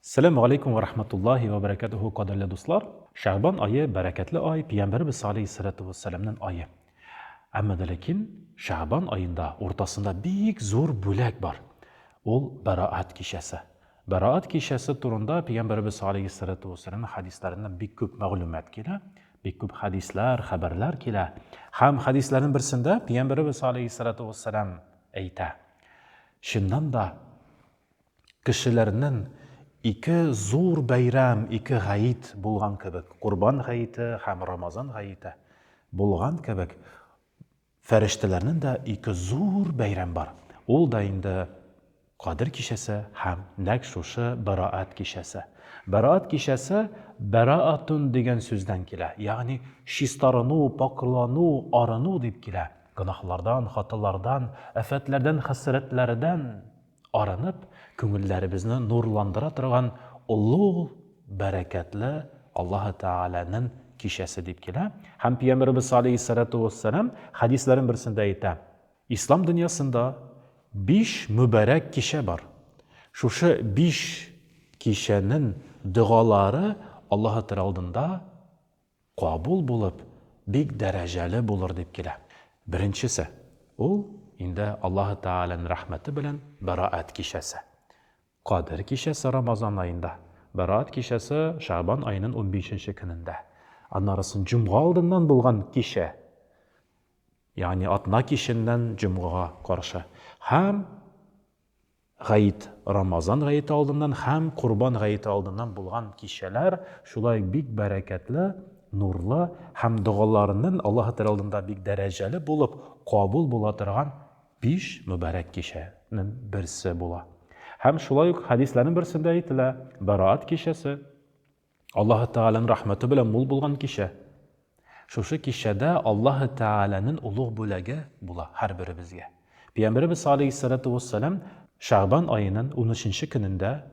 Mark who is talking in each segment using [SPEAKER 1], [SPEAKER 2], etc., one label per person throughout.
[SPEAKER 1] Сәләмү алейкум вә рахматуллаһи вә бәрәкәтүһү, кадерле дуслар! Шәгъбан ае бәрәкәтле ай, Пиямбәребез алейһиссалату вәссәламнең ае. Әмма дә ләкин Шәгъбан аенда уртасында бик зур бүләк бар. Ул Бәраәт кичәсе. Бәраәт кичәсе турында Пиямбәребез алейһиссалату вәссәламнең хәдисләреннән бик күп мәгълүмат килә, бик күп хәдисләр, хәбәрләр килә. Һәм хәдисләрнең берсендә Пиямбәребез алейһиссалату вәссәлам әйтә: Чыннан да Кешеләрнең ике зур бәйрәм, ике гаит булган кебек, Корбан гаете һәм Рамазан гаете булган кебек, фәрештәләрнең дә ике зур бәйрәм бар. Ул да инде Кадер кичәсе һәм нәкъ шушы Бәраәт кичәсе. Бәраәт кичәсе бәраатун дигән сүздән килә, ягъни чистарыну, пакълану, арыну дип килә. Гөнаһлардан, хаталардан, афәтләрдән, хәсрәтләрдән арынып, күңелләребезне нурландыра торган олуг, бәрәкәтле Аллаһы Тәгаләнең кичәсе дип килә. Һәм Пәйгамбәребез алейһиссалату вассалам хәдисләрен берсендә әйтә: Ислам дөньясында биш мөбарәк кичә бар. Шушы биш кичәнең догалары Аллаһы Тәгалә алдында кабул булып, бик дәрәҗәле булыр дип килә. Беренчесе, ул инде Аллаһы Тәгаләнең рәхмәте белән Бәраәт кичәсе. Кадер кичәсе Рамазан аенда, Бәраәт кичәсе Шәгъбан аеның унбишенче көнендә. Аннарысын җомга алдыннан булган кичә, ягъни атна киченнән җомгага каршы һәм Гает, Рамазан гаете алдыннан һәм Корбан гаете алдыннан булган кичәләр шулай ук бик бәрәкәтле, нурлы һәм догаларының Аллаһы Тәгалә алдында бик дәрәҗәле булып кабул була торган биш мөбарәк кичәнең берсе була. Һәм шулай ук хәдисләрнең берсендә әйтелә, Бәраат кичәсе, Аллаһы Тәгаләнең рәхмәте белән мул булган кичә. Шушы кичәдә Аллаһы Тәгаләнең олуг бүләге була һәрберебезгә. Пәйгамбәребез алейһиссалату вассалам Шәгъбан аеның унөченче көнендә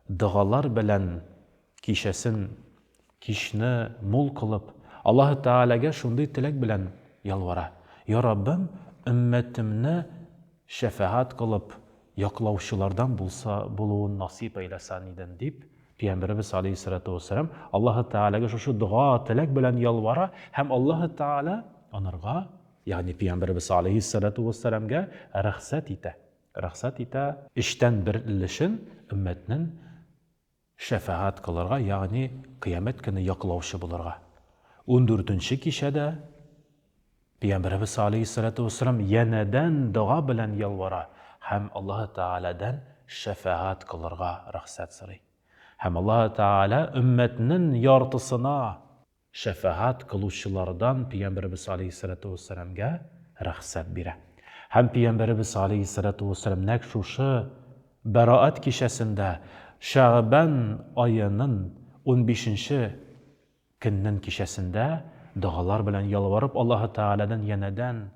[SPEAKER 1] догалар белән кичәсен, кичне мул кылып, Аллаһы Тәгаләгә шундый теләк белән ялвара, Я Раббым, өммәтемне шәфәгать кылып, яклаучылардан булса булуын насыйп әйләсән иден, дип, Пәйгамбәребез алейһиссалату вәссәлам Аллаһы Тәгаләгә шушы дога, теләк белән ялвара һәм Аллаһы Тәгалә анарга, ягъни Пәйгамбәребез алейһиссалату вәссәламгә рөхсәт итә. Рөхсәт итә өчтән бер өлешен өммәтнең шәфәгать кылырга, ягъни кыямәт көне яклаучы булырга. Ундүртенче кичәдә Пәйгамбәребез алейһиссалату вәссәлам янәдән дога белән ялвара һәм Аллаһы Тәгаләдән шәфәгать кылырга рөхсәт сорый. Һәм Аллаһы Тәгалә өммәтнең яртысына шәфәгать кылучылардан Пәйгамбәребез алейһиссалату вәссәламгә рөхсәт бирә. Һәм Пәйгамбәребез алейһиссалату вәссәлам нәкъ шушы Бәраәт кичәсендә Шәгъбән аеның унбишенче көннең кичәсендә догалар белән ялварып Аллаһы Тәгаләдән янәдән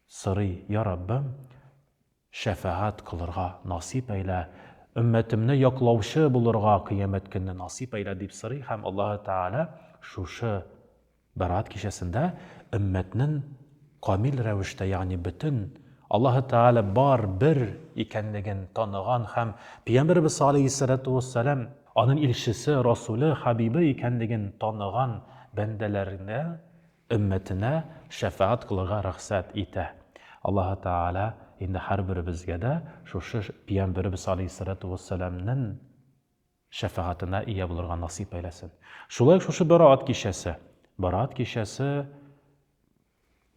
[SPEAKER 1] сорый, Я Раббым, шәфәгать кылырга насыйп әйлә, өммәтемне яклаучы булырга кыямәт көнне насыйп әйлә, дип сорый һәм Аллаһы Тәгалә шушы Бәраәт кичәсендә өммәтнең камил рәвештә, ягъни бөтен, Аллаһы Тәгалә бар, бер икәнлеген таныган һәм Пәйгамбәребез алейһиссәләтү вәссәлам аның илчесе, расуле, хәбибе икәнлеген таныган бәндәләренә, өммәтенә шәфәгать кылырга рөхсәт итә. Аллаһы Тәгалә инде һәрберебезгә дә шушы Пәйгамбәребез алейһиссәләтү вәссәламнең шәфәгатенә ия булырга насыйп әйләсен. Шулай ук шушы Бәраат кичәсе. Бәраат кичәсе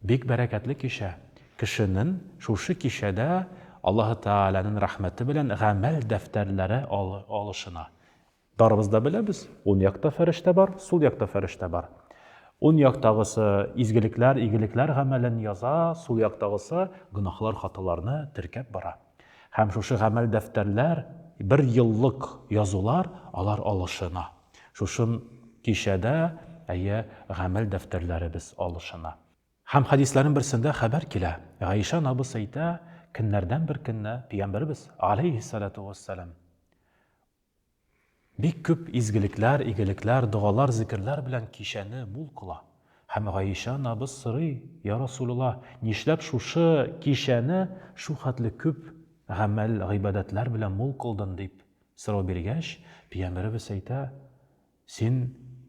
[SPEAKER 1] бик бәрәкәтле кичә. Кешенең шушы кичәдә Аллаһы Тәгаләнең рәхмәте белән гамәл дәфтәрләре алышына. Барыбыз да беләбез, ун якта фәрештә бар, сул якта фәрештә бар. Ун яктагысы изгелекләр, игелекләр гамәлен яза, сул яктагысы гөнаһлар, хаталарны теркәп бара. Һәм шушы гамәл дәфтәрләр, бер еллык язулар, алар алышына. Шушы кичәдә, әйе, гамәл дәфтәрләребез алышына. Һәм хәдисләрнең берсендә хәбәр килә, Гаишә анабыз әйтә, көннәрдән бер көнне Пәйгамбәребез, алейһиссалату вәссәлам, Бик күп изгелекләр, игелекләр, догалар, зикерләр белән кичәне мул кыла. Һәм Гаишә анабыз сорый, Я Расулулла, нишләп шушы кичәне шул хәтле күп гамәл, гыйбадәтләр белән мул кылдын, дип. сорау биргәч, пәйгамбәребез әйтә, Син,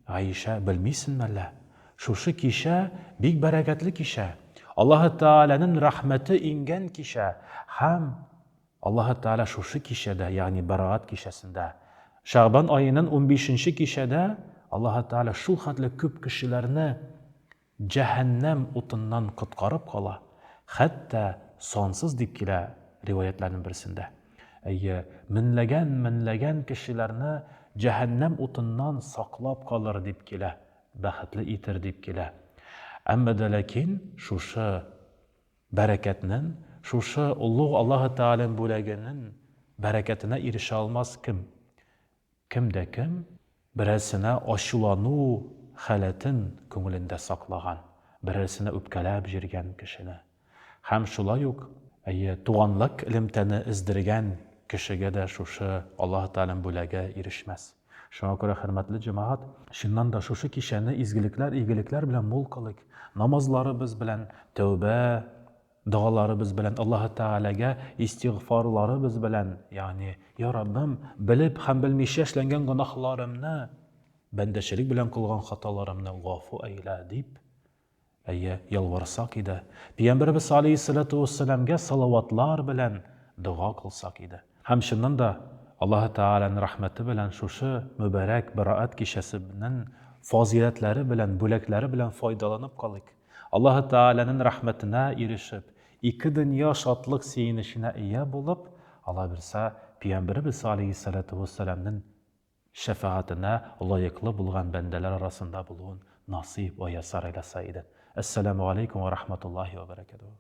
[SPEAKER 1] Гаишә, белмисен мәллә? Шушы кичә бик бәрәкәтле кичә. Аллаһы Тәгаләнең рәхмәте иңгән кичә һәм Аллаһы Тәгалә шушы кичәдә, ягъни Бәраат кичәсендә, Шәгъбан аеның унбишенче кичәдә Аллаһы Тәгалә шул хәтле күп кешеләрне җәһәннәм утыннан коткарып кала, хәтта сансыз дип килә риваятьләрнең берсендә. Әйе, меңләгән-меңләгән кешеләрне җәһәннәм утыннан саклап калыр дип килә, бәхетле итер дип килә. Әмма дә ләкин шушы бәрәкәтнең, шушы олуг Аллаһы Тәгаләнең бүләгенең бәрәкәтенә ирешә алмас кем? Кем дә кем берәрсенә ачулану халәтен күңелендә саклаган, берәрсенә үпкәләп җөргән кешене һәм шулай ук, әйе, туганлык элемтәне өздергән кешегә дә шушы Аллаһы Тәгаләнең бүләге ирешмәс. Шуңа күрә, хөрмәтле җәмәгать, чыннан да шушы кичәне изгелекләр, игелекләр белән мул кылыйк, намазларыбыз белән, тәүбә Догаларыбыз белән, Аллаһы Тәгаләгә истигъфарларыбыз белән, ягъни, Я Раббым, белеп һәм белмичә эшләнгән гөнаһларымны, бәндәчелек белән кылган хаталарымны гафу әйлә, дип, әйе, ялварсак иде. Пәйгамбәребез алейһиссалату вассәламгә салаватлар белән дога кылсак иде. Һәм чыннан да, Аллаһы Тәгаләнең рәхмәте белән шушы мөбарәк Бәраәт кичәсенең фазыйләтләре белән, бүләкләре белән файдаланып калыйк. Аллаһы Тәгаләнең рәхмәтенә ирешеп, ике дөнья шатлык-сөенеченә ия булып, Алла бирсә, Пәйгамбәребез алейһиссалату вәссәламнең шәфәгатенә лаеклы булган бәндәләр арасында булуын насыйп вә яссар әйләсә иде. Әссәламү галәйкүм вә рахматуллаһи вә бәрәкәтүһү.